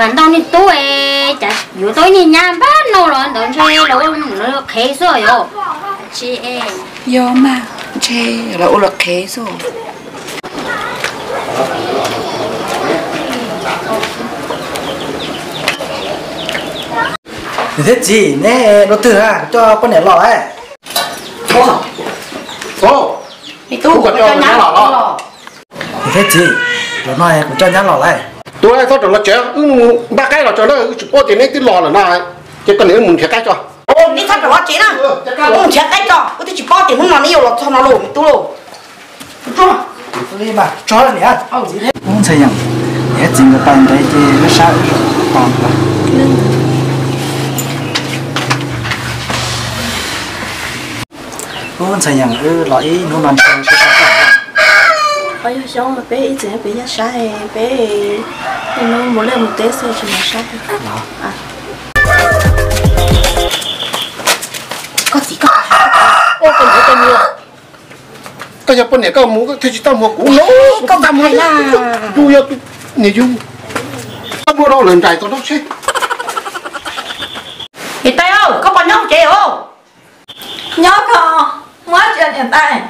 Vam ntau niag tub, cas yuav tau ib niag nyab npab no los ntawd ntshe los ua lawv qhev xwb yom. Yog mas, ntshe los ua lawv qhev xwb. Niam thiab txiv, neb dua twg na, kuv coj poj niam los lawm. Niam thiab txiv, zaum no kuv coj nyab los lawm. Tus txhob rov los tsev, wb npaj qaib los tso na, wb tsis paub tias neb twb los lawm no, ces koj niam wb mus nrhiav qaib tso. Neb txhob rov los tsev na, wb mus nrhiav qaib tso, wb twb tsis paub tias hnub no neb yuav los txog no lauj, me tub lauj. Tso niam, ntxhais Yeem, niam thiab txiv nkawd pais ntev ces lub sab wb tos. Ub, ntxhais Yeem, wb los ib hnub no ntshe sab sab koj. Qhov yog xyoob peb ib txwm peb yaj sab, peb ib hnub mus liaj mus teb xwb tsis mus sab. Koj txiv, koj, koj yog poj niam koj mus koj thiaj tsis tau muag kuv no, koj txaj muag yus yog tus niam yus. Koj muab rau lawv nraim tau rau seb. Niam tais, koj puas nyob tsev os? Nyob koj, muab tsia niam tais.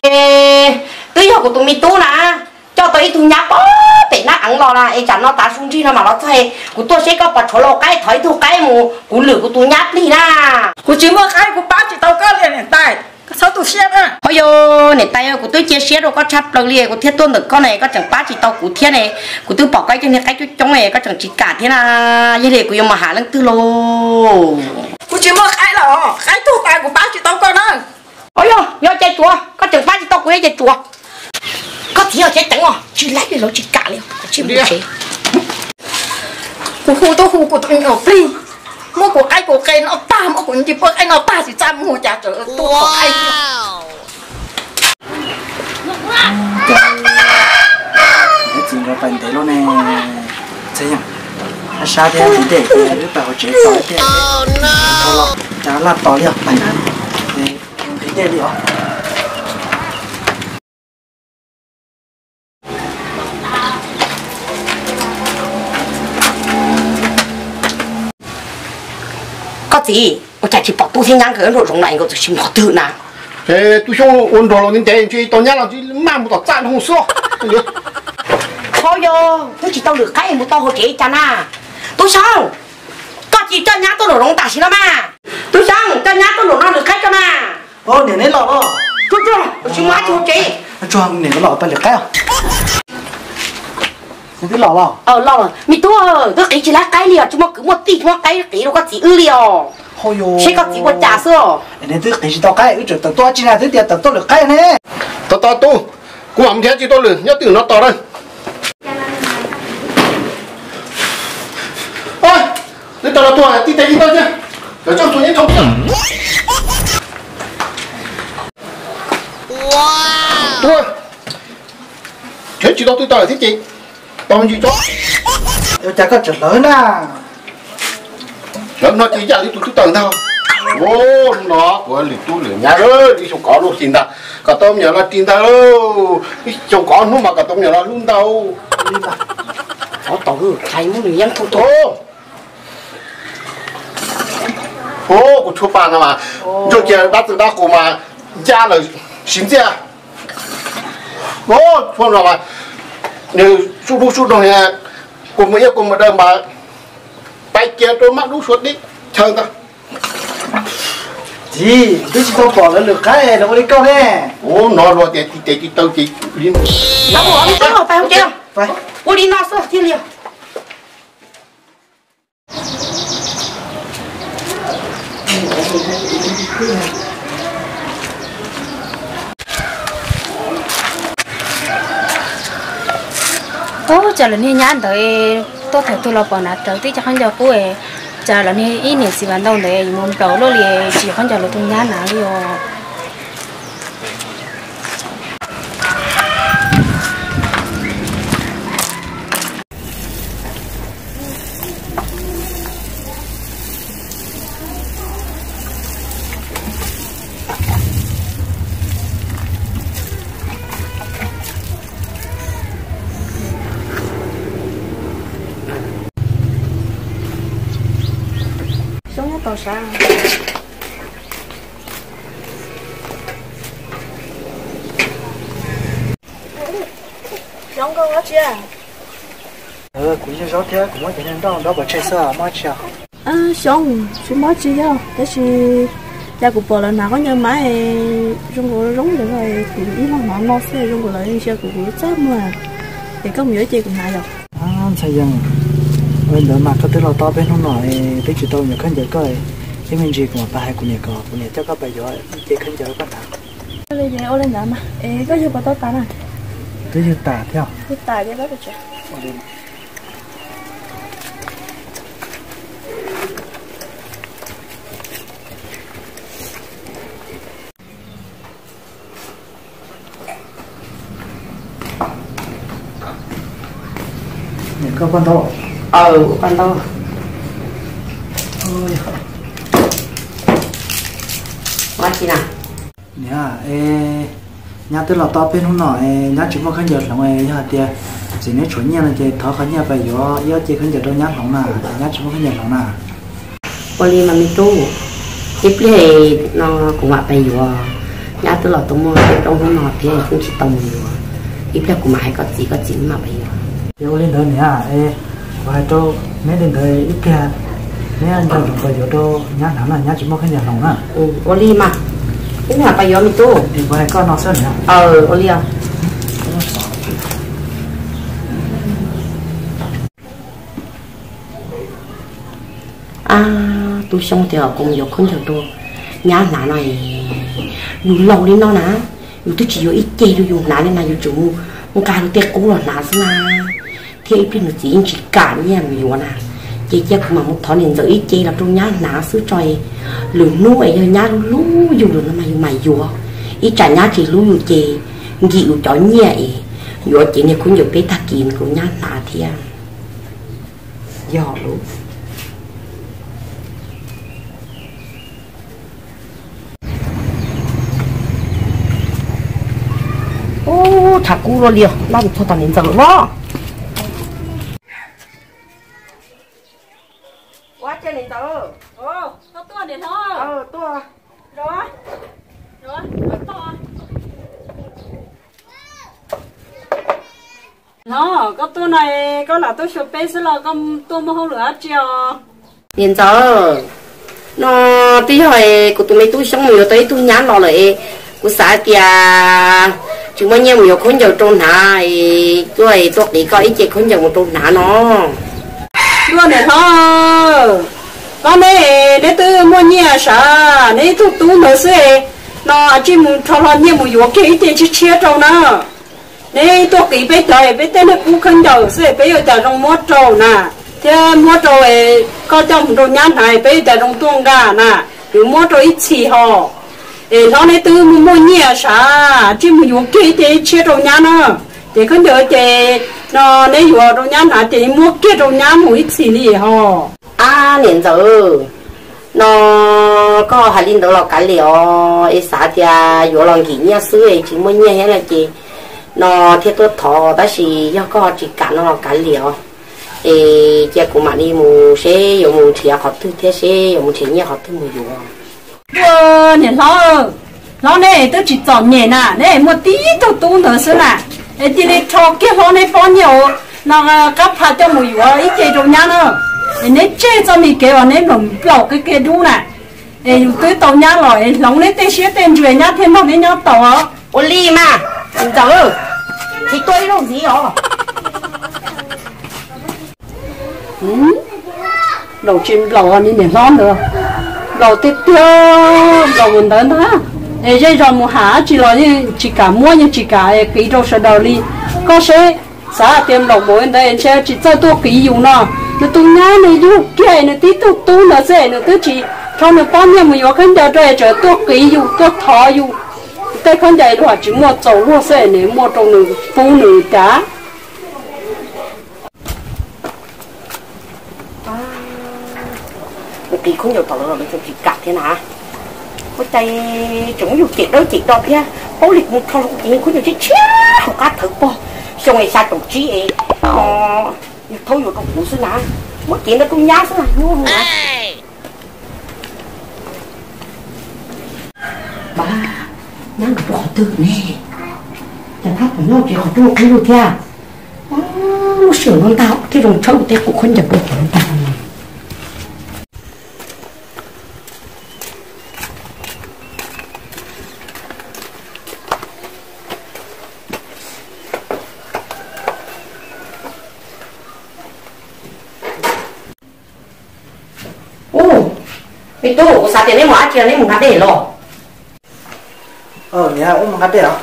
Twb yog kuv tus me tub na, coj tau ib tug nyab pog pem nab eev los na, es tsam no tav su nrig no mam los txog. Kuv tuaj seb koj puas tshuav lauj, qaib, thov ib tug qaib mus kuv lwm kuv tus nyab plig na. Kuv tsis muaj qaib, kuv pab tsis tau koj li niam tais, koj txhob tu siab na. Ho yog niam tais, kuv twb cia siab rau koj tshaj plaws li, kuv thiaj tuaj ntawm koj ne, koj tseem pab tsis tau kuv thiab ne. Kuv twb pom koj ib co niag qaib coob coob, koj tseem tsis kam thiab na. Yog li kuv yuav mus hais leej twg lauj? Kuv tsis muaj qaib los, qaib tuag tas kuv pab tsis tau koj na. Ho yog, yog ces tsuav, koj tseem pab tsis tau kuv ces tsuav. Koj txiv, yog ceev ceev os, tsis laib li, lawv tsis kam li, tsis mus tsev. Kuv hu tuaj hu kuv tus me nyuam plig, muab kuv qaib kuv qe noj tag, muab kuv ncig poj qaib noj tag, tsis txaj muag cas tseem tuaj thov qaib. Niam txiv nkawd pais ntev lawm ne. Txhob yog, sab sab thiab, ntev ntev ces wb pais hauv tsev tso thiab. Tau los cas laj tos li os, pais ntev li os. Koj txiv, ua cas tsis pom tub thiab nyab nkawd nraum zoov na, nkawd txawm tsis mus qhov twg na? Tub Xyoob ua nrog los ntev ntev ntshe tau nyab los maj mus tom txaj nroo xwb. Ho yog twb tsis tau lwm qaib mus tau hauv tsev cas na? Tub Xyoob, koj cia li coj nyab tuaj nraum zoov tam sim no mas. Tub Xyoob, coj nyab tuaj nraum no lwm qaib tso mas. Niam, neb los los. Tsuag tsuag, tsis muaj dab tsi hauv tsev. Tsuag, niam, neb los pab lwm qaib os. Neb twb los los? Los, me tub, twb qiv tsis laib qaib li os, tsis muaj kwv muaj tij, tsis muaj qaib qiv rau koj txiv wb li os. Seb koj txiv ua cas xwb os. Neb twb qiv tsis tau qaib, wb tseem tawm tuaj tsis na, twb tias tawm tuaj lwm qaib ne. Tos tos tub, kuv mam nrhiav tsis tau lwm nyob twg no tos na. Neb tau los tuag tib tes tib taw thiab, lawv tseem tuag nyob thoob. Tuag, nrhiav tsis tau twg tau lawm thiab ces tos me ntsis tso. Ua cas koj tseem hlawv na? Hlawv no ces yam li tus twb tawm ntag. Hnub no kuv lwm tub lwm nyab, ib xyoo kov luj li ntag, kom tau me nyuam los ris ntag. Ib xyoo kov hnub mas kom tau me nyuam los hlub ntag. Thov tau, hais muab nws yeeb tau tau. Kuv tshuaj pa no mas ntsuag cia dab txwg dab qus mas ncaj lawm siv ntxiaj. Tshuaj no mas nws sub dub sub doog, kua muag iab kua muag daw mas pais cia rau maj dub suav deb chaw ntag. Txiv, twb tsis tau pom lawv lwm qaib los ua li koj ne. Hnub no luag tias tib tes tib taw ces li no. Ua li no xwb thiaj li. Ub, cas lawv niag nyab ntawd tuaj thaum twg los pom hnav rawv tib co khaub ncaws qub, cas lawv niag ib niam txiv Vam Ntau ntawd yuav mus nplaum luaj li, tsis yog khaub ncaws lawv tus nyab hnav li os. Tau sav. Xyoob, koj ua tsi? Kuv yog Zaub thiab kuv muab cov niag nroj nrov pov tseg xwb, muaj tsi os? Xyoob, tsis muaj tsi yog, tab sis cas kuv pom lawv hnav khaub ncaws mab zoo nkaus zoo zoo ntawd, kuv ib leeg hnav no xwb zoo nkaus lawv ntsia kuv kuv txaj muag. Es koj mus yuav ib ce kuv hnav yom? Ntxhais Yees, ua li ntawd mas koj twb los tau peb hnub no es twb tsis tau yuav khaub ncaws koj, ib me ntsis kuv mam pab hais kuv niam kom kuv niam coj koj pais yuav ib ce khaub ncaws rau koj hnav. Ua li ntawd mas es koj yug puas tau tas na? Twb yug tas thiab. Yug tas thiab. Niam, koj paj ntaub. Aw, paj ntaub. Ua tsi na? Niam, es nyab twb los tau peb hnub no es nyab tsis muaj khaub ncaws hloov, yog hais tias txiv neb tshuav nyiaj no ces thov qhov nyiaj pais yuav ib ob ce khaub ncaws rau nyab hloov na, nyab tsis muaj khaub ncaws hloov na. Ua li mas me tub, ib pliag no kuv mam pais yuav, nyab twb los tau muaj peb plaub hnub no thiab kuv tsis tau mus yuav, ib pliag kuv mam hais koj txiv, koj txiv mam pais yuav. Ces ua li ntawd niam, es kuv hais rau neb li ntawd ib pliag neb nco ntsoov pais yuav rau nyab hnav na, nyab tsis muaj khaub ncaws hloov na. Ua li mas, ib pliag pais yuav me tub. Es kuv hais koj no xwb niam. Ua li os. Ab, tub Xyoob tias kom mus yuav khaub ncaws rau nyab hnav no, yus laus li no na, yus twb tsis yuav ib ce rau yus hnav li na, yus tseem mus nqa yus tej qub los hnav xwb na, thiab ib pliag nws txiv yeej tsis kam nyiaj mus yuav na. Ces cia kuv mam mus thov niam ntxawm ib ce los rau nyab hnav xwb tso, lwm hnub es yog nyab hlub yus lawm no mas yus mam yuav, ib tsam nyab tsis hlub yus ces nkim yus cov nyiaj es yuav cev niag khaub ncaws peb tag kis rau nyab hnav thiab. Yog lawm. Ub, tshav kub luaj li os, noj mus txog tom niam ntxawm lawm los. Ua cas niam ntxawm? Koj tuaj niam hlob? Tuaj. Hlob, koj tuaj no es koj lam tuaj xyuas peb xwb los koj tuaj muaj hauj lwm dab tsi os? Niam ntxawm, no twb yog kuv tus me tub Xyoob mus yuav tau ib tug nyab los lawm es kuv xav tias tsis muaj nyiaj mus yuav khaub ncaws rau hnav es tuaj, tuaj qiv koj ib ce khaub ncaws mus rau hnav no. Tuaj niam hlob, koj neb, neb twb muaj nyiaj sav, neb ib tug tub ntawd xwb, no tsij mus rho hlo nyiaj mus yuav kiag ib ce tshiab tshiab rau na. Neb tuaj qiv peb cov peb tej niag qub khaub ncaws xwb peb yuav cas zoo muab rau na, thiab muab rau koj coj mus rau nyab hnav peb yuav cas zoo tuaj nqa na, yuav muab rau ib txhis ho. Es hlob neb twb muaj nyiaj sav, tsij mus yuav kiag ib ce tshiab rau nyab na. Ces khaub ncaws ces no neb yuav rau nyab hnav ces muab kiag rau nyab mus ib txhis li ho. Ab niam ntxawm, no koj hais li ntawd los kav liam os, es xav tias yuav los nkim nyiaj xwb es tsis muaj nyiaj thiab no ces no thiaj tuaj thov, tab sis yog koj tsis kam no los kav liam os. Es cia kuv mam li mus seb yuav mus nrhiav qhov twg thiab seb yuav mus nrhiav nyiaj qhov twg mus yuav. Ua niam hlob, hlob neb twb tsis txom nyem na, neb muaj tib tug tub ntawd xwb na, es cia li rho kiag hlob neb pob nyiaj no qab pha coj mus yuav ib ce rau nyab na. Es neb tseg txoj me kev uas neb nplaum nplaum qig qig dub na, es yus twb tau nyab los es hloov neb tej siab tej ntsws nyab thiaj nrog neb nyob tau os. Ua li mas, ntxawm, tsis tuaj ib zaug ntxiv os. Nplaum tsis nplaum li niam hlob ntawd, nplaum tiag tiag, nplaum mus ntawd ntag. Es zej zos mus hais dab tsi los yeej tsis kam muab, yeej tsis kam qiv rau sawv daws li. Koj seb, xav hais tias nplaum mus li ntawd ntshe tsis txawj tuaj qiv yus no. Nws tus nyab nws yug kiag nws tib tug tub ntawd xwb nws twb tsis rho nws pob nyiaj mus yuav khaub ncaws rau es tseem tuaj qiv yus tuaj thov yus. Tej khaub ncaws luag tsis muaj txaus luag xwb nws muaj rau nws pub nws cas. Nws qiv khaub ncaws tom lawv los lawv tseem tsis kam thiab na. Ua cas tseem muab yus cem dawb cem do thiab, paub li kuv rho los kuv ces khaub ncaws tshiab tshiab hauv qab thawv pog, xyoo es xya caum tsib es, yus thaub yuav rau kuv xwb na, muab cev ntawd rau nyab xwb na, nyuaj na. Pab, nyab nkawd rau qhov twg ne? Cas thab pom nyob tsev qhov rooj qub lug thiab. Lub sij hawm no ntag thiaj zoo tshawb kuv tej qub khaub ncaws rau tom no ntag. Ub, me tub, kuv xav tias neb mus dab tsi, neb mus nqa dej los? Niam, wb mus nqa dej os.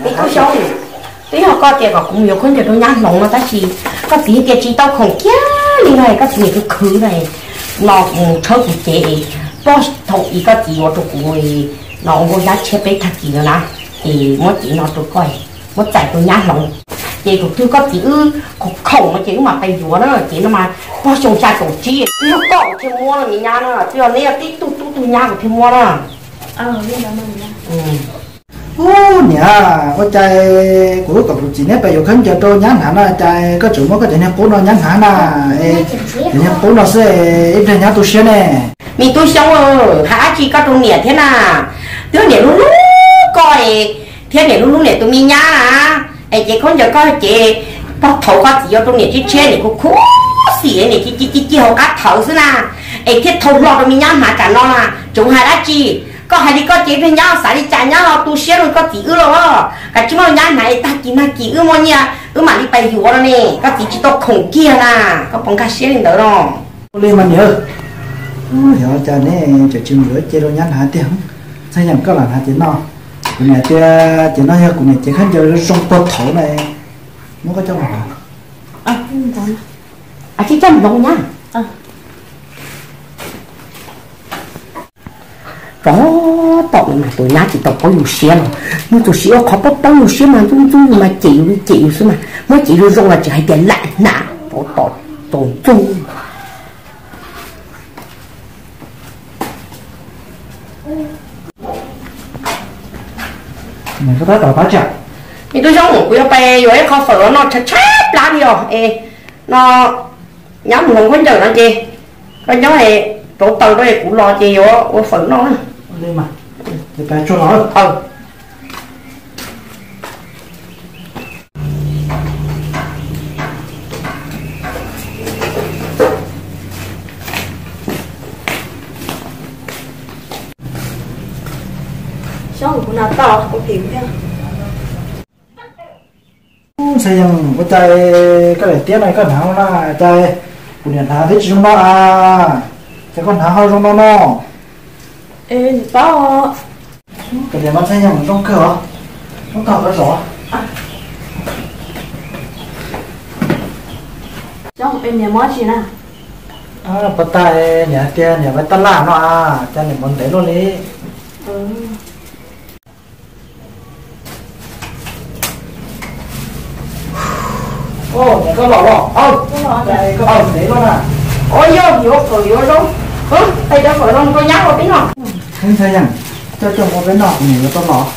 Me tub Xyoob, twb yog koj tias kom kuv mus yuav khaub ncaws rau nyab hloov no tab sis koj txiv hais tias tsis tau khoom kiag li no, koj txiv niam khwv khwv na. No kuv mus tshawb kuv cev, pog thaum ub koj txiv yuav rau kuv no ua nkauj nyab tshiab peb tag kis no na, ces muab cev no rau koj, muab txais rau nyab hloov. Ces thaum twg koj txiv wb khoom khoom no ces wb mam pais yuav na, ces no mas pog xyoo xya caum tsib, twb yog koj thiaj muab no me nyab na, twb yog neb yog tib tug tub tug nyab kuv thiaj muab na. Ub, niam, ua cas kuv lub kaum pus txiv neb pais yuav khaub ncaws rau nyab hnav no cas koj tseem muab koj cov niag qub no nyab hnav na? Cov niag qub no xwb ib pliag nyab tu siab ne. Me tub Xyoob, hais dab tsi koj rau niam thiab na? Twb niam hlub hlub koj thiab niam hlub hlub niam tus me nyab na, es ces khaub ncaws koj ces pog thaum koj txiv yuav rau niam tshiab tshiab, niam kuj khuv xim, niam ci ci ci hauv qab thawv xwb na, es thiaj thau hlo rau me nyab hnav tsam no na. Tseem hais dab tsi? Koj hais li koj ces ib pliag nyab xav li cas nyab ho tu siab rau koj txiv wb los? Kav tsij muab nyab hnav es tag kis nag kis wb muaj nyiaj wb mam li pais yuav no ne, koj txiv tsis tau khoom kiag na, koj puas nkag siab li ntawd no? Ua li mas niam, yog cas neb tseem tsis mus yuav ce rau nyab hnav tiag? Ntxhais Yees, koj lam hnav ces no. Kuv niam tias ces no yog kuv niam cev khaub ncaws zoo puag thaum na, muab koj coj mus hnav. Coj mus hloov nyab. Tsov tom no mas tus nyab tsis tau paub yus siab los, nws tus siab ua qhov paub paub yus siab mas ntxub ntxub yus mas cem yus li cem yus xwb mas, muab cem yus zoo los tsis hais tias lam hnav, tsov tom tus ntxub. Me tub Xyoob, kuv yuav pais yuav ib qho fawm los noj tshab tshab plab li os. Es no, nyab mus hloov khaub ncaws no ces koj nyob es rauv taws rau es kuv los ces yuav ua fawm noj na. Xyoob, kuv hnav tau, kuv phim thiab. Ntxhais Yees, ua cas koj daim tiab no koj hnav no na, cas kuv niam hnav twb tsis zoo no a, cas koj hnav ho zoo no no? Paub. Koj tias mas Ntxhais Yees zoo kawg os, muab tog rau zov. Xyoob, niam muab tsi na? Puas tas niam hais tias niam vais taj laj no a, cas niam mus ntev luaj li. Niam koj los los, koj mus ntev luaj na. Ua yog yuav fawm yuav zoo, pais cov fawm zoo rau nyab ua peb noj. Ntxhais Yees, coj coj ua peb noj, kuv niam yuav tau los.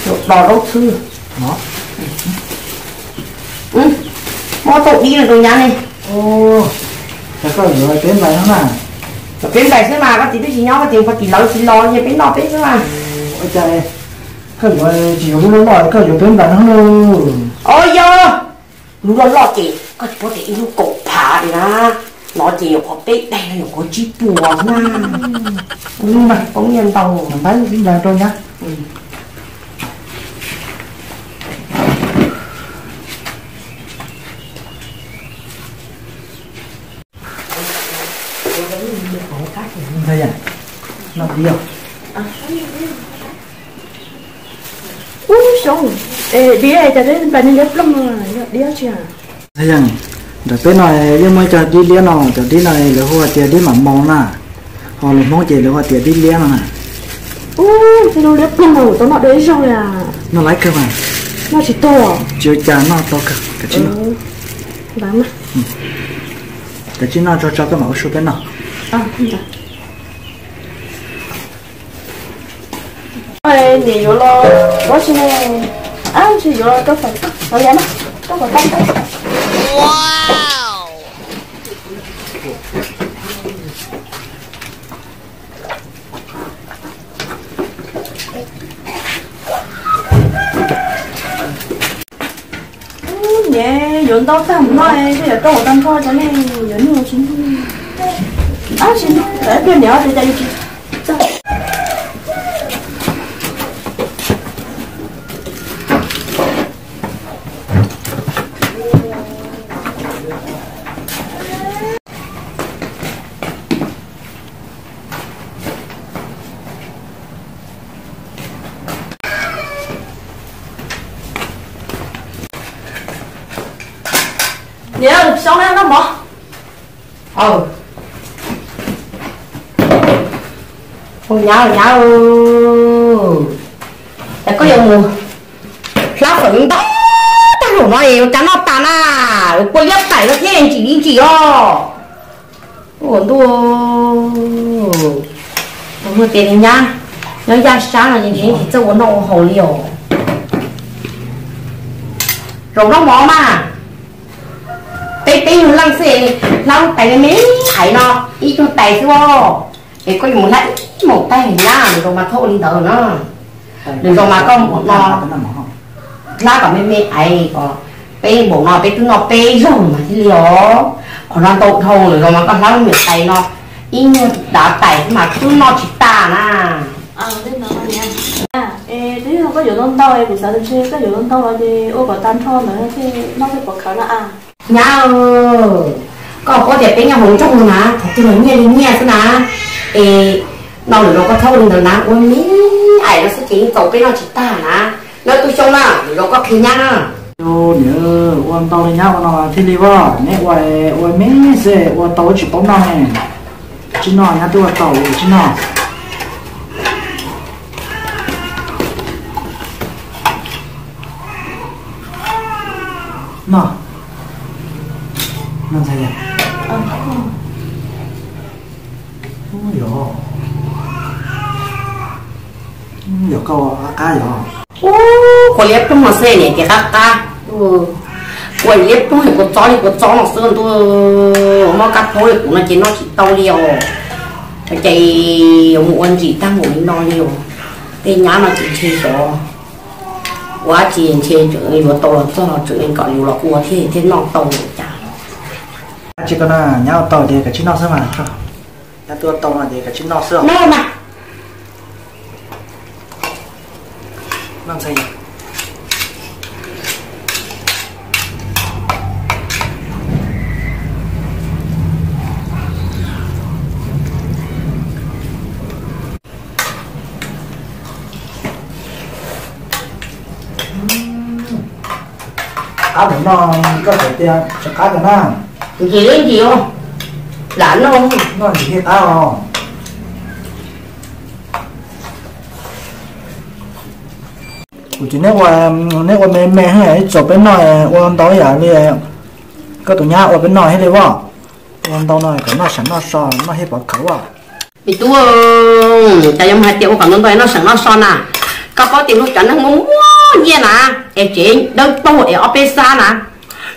Los zaub xwb. Muab tau dib no rau nyab ne. Cas koj yuav peb nplais no na? Peb nplais xwb mas, koj txiv twb tsis nyob, koj txiv pog txiv lawv tsis los ces peb noj peb xwb mas. Ua cas koj yuav tsis yuav lub loj loj, koj yuav peb nplais no na? Ua yog lub loj loj ces koj tsis paub tias ib lub kaum phav li na, no ces nyuam qhuav peb daim no nyuam qhuav tsib puas na. Poob nyiaj ntau, peb nplais rau nyab. Ntxhais Yees, noj dib os. Ub Xyoob, dib cas peb nplais niag liab ploog no yog dib tsi a? Ntxhais Yees, ntawm peb no yeej muaj ib co dib liab no, cov dib no lawv hu hais tias dib mam mos na, ho lus Hmoob ces lawv hu hais tias dib liab no na. Ub, tej no liab ploog mas kuv tau noj dua ib zaug li. Noj laiv kawg mas. Noj tsis tuag. Tsis ua cas, noj tau kawg, kav tsij noj. Kav tsij noj tso tso koj mam ua su peb noj. Niam yuav los ua tsi ne? Ab, tsis yuav los rau fawm, los liam na, rau fawm tau. Yuav ntau tag mus no, koj yuav rau ua tag nrho cov nej yuav nug tsis nug. Ab, tsis nug, thaum ib pliag niam tias cas yuav tsis txawj. Niam, xyov noj mov. Hu nyab, nyab, cas koj yuav mus hlab fawm ntau tag npaum no es ua cas noj tas na? Ua kua liab tais no thiab ntsim li ntsim os. Ua ntuj, tus muaj tias li nyab nyob yaj sab no ces tsis txawj ua noj ua haus li os. Zaum noj mov mas, peb peb yug leej xwb, hlab lub tais me me ais no, ib tug tais xwb os. Es koj yuav mus hlab ib moos taig nyab, lwm zaus mas txhob ua li ntawd na. Lwm zaus mas koj mus no hlab kom me me ais kom peb npaum no peb twb noj peb zaug mas thiaj li os. Qhov no ntau dhau, lwm zaus mas koj hlab lub me tais no ib nyuag dav tais xwb mas twb noj tsis tas na. Twb yog koj yuav ntau ntau, kuv xav tias ntshe koj yuav ntau ntau los ces ua kom tag nrho ntawd thiaj noj thiaj pov khawv no a. Nyab, koj paub tias peb nyob hauv nroog no na, qhov twg los nyiaj li nyiaj xwb na. Es no lwm zaus koj txhob ua li ntawd na, ua me ais no xwb ces yeej txaus peb noj tsis tag na. Nyob tu xyoo na, lwm zaus koj qhia nyab na. Niam, ua ntau li nyab ua no thiaj li vaj, neb ua, ua me xwb ua tau tsis paub noj ne. Tsis noj, nyab twb ua tau, tsis noj. Noj, noj ntxhais. Yog, yog koj qab qab yog. Ub, kua liab ploog no xwb niam ces qab qab. Kua liab ploog kua txob li kua txob no xwb ntuj, mob kab plaub li kuv no ces noj tsis tau li os. Ces yuav mus ua ntsim tag npaum li no li os. Tej nyab no ces ntshe xyov ua dab tsi ntshe tseem yuav tau los txog los tseem kom yus los ua thiaj thiaj noj tau li cas. Dab tsi ko na, nyab ua tau ces kav tsij noj xwb mas. Nyab twb ua tau no ces kav tsij noj xwb os. Noj mas. Noj ntxhais. Qab mus no, koj txawm tias tsis qab tiag na. Ntsim li ntsim os, lam noj. Noj ntsim thiaj qab os. Kuv ces neb ua, neb ua me me thiab ib txog peb noj ua ntau ib yam li koj tus nyab ua peb noj thiab li vaj. Ua ntau no kom noj seem noj so, noj thiaj pov khawv vaj. Me tub, cas yuav mus hais tias ua kom ntau ntau noj seem noj so na? Koj paub tias luag cov neeg muaj muaj nyiaj na, es tsev dawb paug es ob peb xab na,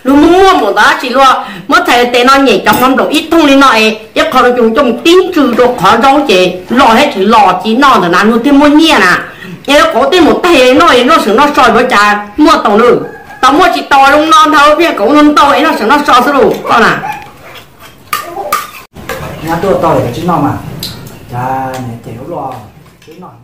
luag muaj muaj npaum ntawd dab tsi luag muab txhais tes no nyem cov hmo nplaum ib thooj li no es ib qho rau coj mus tib ntsws rau qhov zaub ces los thiab tsis los ci noj ntawm na luag thiaj muaj nyiaj na. Es lawv qauv tej mus tag noj es noj seem noj so yuav cas muaj tau na? Tau muaj tsis tau zoo no ntag, pheej qauv ntau ntau es noj seem noj so xwb lauj koj na. Nyab tuaj tau es tsis noj mas, cas niam cem ua luaj, twb noj.